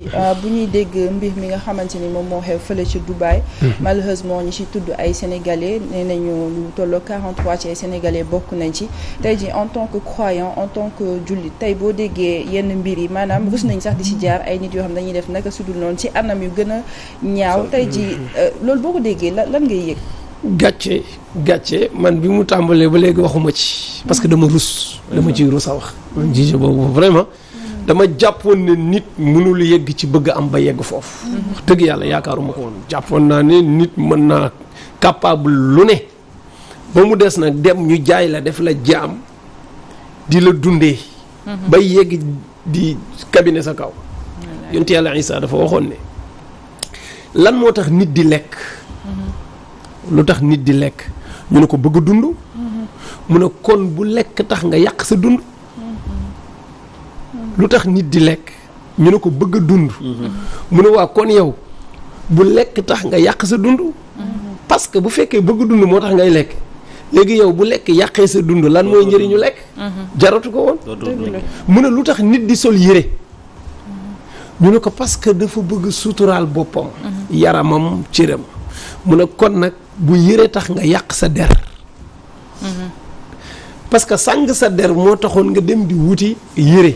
bu ñuy dégg mbir mi nga xamante ni moom moo xew fële ci Dubaï. Malheureusement ñi ci tudd ay sénégalais nee nañu lu tolloo 43 ci ay sénégalais bokk nañ ci tey ji en tant que croyant en tant que jullit tey boo déggee yenn mbir yi maanaam rus nañ sax di ci jaar ay nit yoo xam dañuy def naka sudul noonu ci anam yu gën a ñaaw tey ji loolu boo ko déggee lan ngay yëg. gàcce man bi mu tàmbalee ba léegi waxuma ci parce que dama ciy rus a wax man jige boobu vraiment dama jàppoon ne nit mënul yegg ci bëgg am ba yegg foofu wax dëgg yàlla yaakaaruma ko woon jàppoon naa ne nit mën naa capable lu ne ba mu des nag dem ñu jaay la def la jaam di la dundee ba yegg di cabinet sa kaw yonent yàlla Isa dafa waxoon ne lan moo tax nit di lekk lu tax nit di lekk ñu ne ko bëgg dund mu ne kon bu lekk tax nga yàq sa dund lu tax nit di lekk ñu ne ko bëgg dund mu ne waa kon yow bu lekk tax nga yàq sa dund parce que bu fekkee bëgg dund moo tax ngay lekk léegi yow bu lekk yàqee sa dund lan mooy njëriñu lekk jaratu ko woon mu ne lu tax nit di sol yére ñu ne ko parce que dafa bëgg suturaal boppam yaramam cëram mu ne kon nag bu yére tax nga yàq sa der parce que sàng sa der moo taxoon nga dem di wuti yére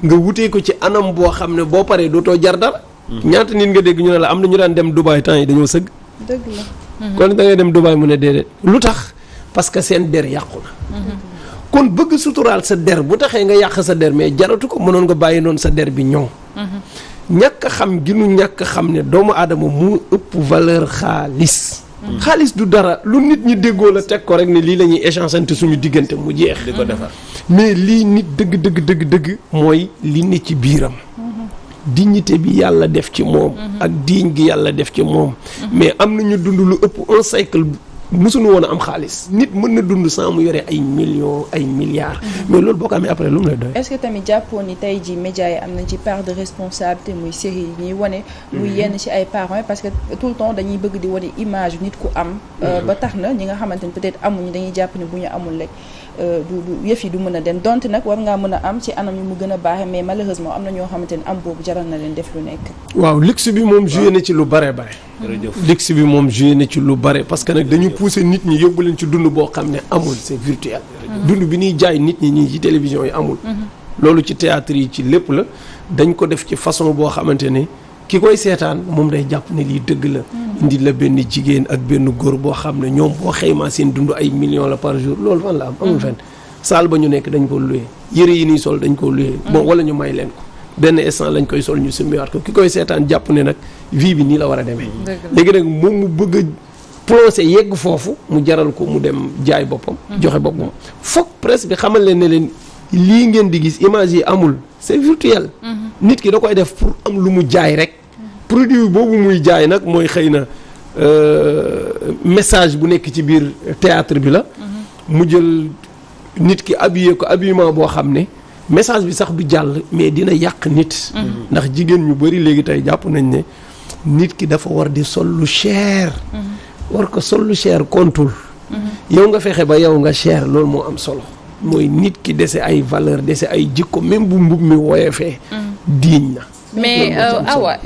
nga wutee ko ci anam boo xam ne boo paree dootoo jar dara ñaata nit nga dégg ñu ne la am na ñu daan dem Dubaï temps yi dañoo sëgg dëgg la kon da ngay dem Dubaï mu ne déedéet lu tax parce que seen der yàqu na kon bëgg suturaal sa der bu taxee nga yàq sa der mais jaratu ko mënoon nga bàyyi noonu sa der bi ñoŋ ñàkk xam gi nu ñàkk xam ne doomu aadama mu ëpp valeur xaalis du dara lu nit ñi déggoo la teg ko rek ne lii la ñuy échangeante suñu diggante mu jeex di ko defar mais lii nit dëgg mooy li ne ci biiram dignité bi yàlla def ci moom ak diiñ gi yàlla def ci moom mais am nañu dund lu ëpp un siècle musuñu woon a am xaalis nit mën na dund sans mu yore ay millions ay milliards mais loolu boo ko amee après lu mu lay doy est-ce que tamit jàppoon ni tey ji médias yi am nañ ci part de responsabilité muy série yi ñuy wane muy yenn ci ay parents parce que tout le temps dañuy bëgg di wane image nit ku am ba tax na ñi nga xamante ni peut-être amuñu dañuy jàpp ne bu ñu amul rek du yëf yi du mën a dem donte nag war ngaa mën a am ci anam yu mu gën a baaxe mais malheureusement am na ñoo xamante ni am boobu jaral na leen def lu nekk waaw luxe bi moom joué na ci lu bare luxe bi moom joué na ci lu bare parce que nag dañu pousser nit ñi yóbbu leen ci dund boo xam ne amul c'est virtuel dund bi ñuy jaay nit ñi ci télévision yi amul loolu ci théâtre yi ci lépp la dañ ko def ci façon boo xamante ne ki koy seetaan moom day jàpp ne lii dëgg la indi la benn jigéen ak benn góor boo xam ne ñoom boo xaymaa seen dund ay millions la par jour loolu fan la am amul fenn salle ba ñu nekk dañ ko loué yëre yi ñuy sol dañ ko loué bon wala ñu may leen ko benn instant lañ koy sol ñu summiwaat ko ki koy seetaan jàpp ne nag vie bi nii la war a demee léegi nag moom mu bëgg a plongé yegg foofu mu jaral ko mu dem jaay boppam joxe boppam foog presse bi xamal leen ne leen lii ngeen di gis image yi amul c'est virtuel nit ki da koy def pour am lu mu jaay rek produit boobu muy jaay nag mooy xëy na message bu nekk ci biir théâtre bi la mu jël nit ki habillé ko habillement boo xam ne message bi sax du jàll mais dina yàq nit ndax jigéen ñu bari léegi tey jàpp nañ ne nit ki dafa war di sol lu cher war ko sol lu cher kontul yow nga fexe ba yow nga cher loolu moo am solo mooy nit ki dese ay valeur dese ay jikko même bu mbub mi woyefee diiñ na mais awa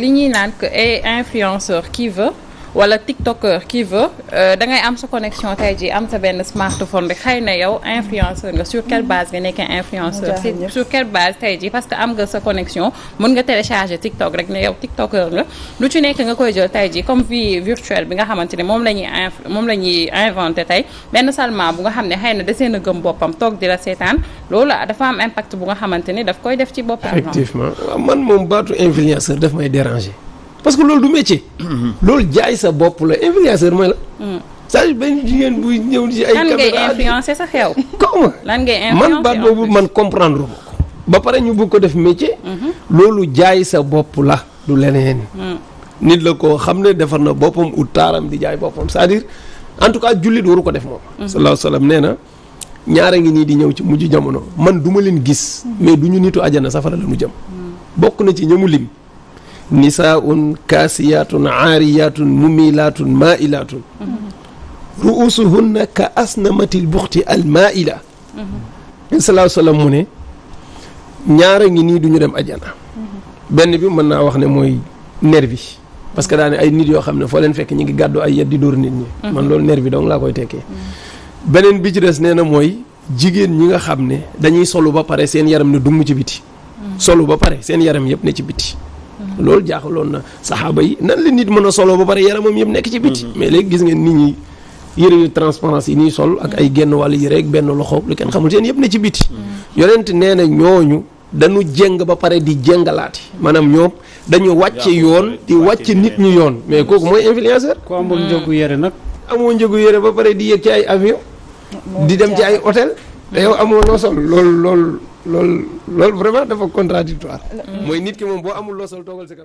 li ñuy naan que ay influenceur qui veut wala tiktoker qui veut da ngay am sa connexion tey jii am sa benn smartphone rek xëy na yow influenceur nga sur quelle base nga nekkee influenceur sur quelle base tey jii parce que am nga sa connexion mën nga télécharger tiktok rek ne yow tiktoker nga lu ci nekk nga koy jël tey jii comme vie virtuelle bi nga xamante ne moom la ñuy inventé tey benn Salma bu nga xam ne xëy na desee na gëm boppam toog di la seetaan loolu dafa am impact bu nga xamante ni daf koy def ci boppam. effectivement man moom baatu influenceur daf may déranger parce que loolu du métier. loolu jaay sa bopp la influenceur mooy la. saa benn jigéen buy ñëw ci ay. lan ngay influencer sa xew. comment lan ngay influencer man baat boobu man comprendre ko. ba pare ñu bëgg ko def métier. loolu jaay sa bopp la du leneen. nit la koo xam ne defar na boppam ut taaram di jaay boppam c'est-à-dire en tout cas jullit waru ko def moom. sallallahu alayhi wa sallam nee na ñaara ngi nii di ñëw ci mujj jamono man du ma leen gis. mais du ñu nitu ajana safara la ñu jëm. bokk na ci ñamu lim. nisaun kaasiyaatun aariyaatun mumilaatun maailaatun ruusuhunna ka asnamatil buxti al maaila sallallahu alayhi wa sallam mu ne ñaara ngi nii duñu dem ajana benn bi mën naa wax ne mooy nervi parce que daane ay nit yoo xam ne foo leen fekk ñu ngi gàddu ay yet di dóor nit ñi. man loolu nervi donc laa koy tekkee. beneen bi ci des nee na mooy jigéen ñi nga xam ne dañuy solu ba pare seen yaram ne dumm ci biti. solu ba pare seen yaram yëpp ne ci biti. loolu jaaxaloon na saxaaba yi nan la nit mën a solo ba pare yaramam yëpp nekk ci biti. mais léegi gis ngeen nit ñi yëre yu transparence yi ñuy sol ak ay genn wàllu yëre ak benn loxo lu kenn xamul seen yëpp ne ci biti. yonent nee na ñooñu dañu jéng ba pare di jéngalaati maanaam ñoom dañu wàcce yoon di wàcce nit ñi yoon mais kooku mooy influenceur. ku amul njëgu yëre nag. amoo njëgu yëre ba pare di yéeg ci ay avion di dem ci ay hôtel te yow amoo loo sol loolu vraiment dafa contradictoire mooy nit ki moom boo amul loo sol toogal si kan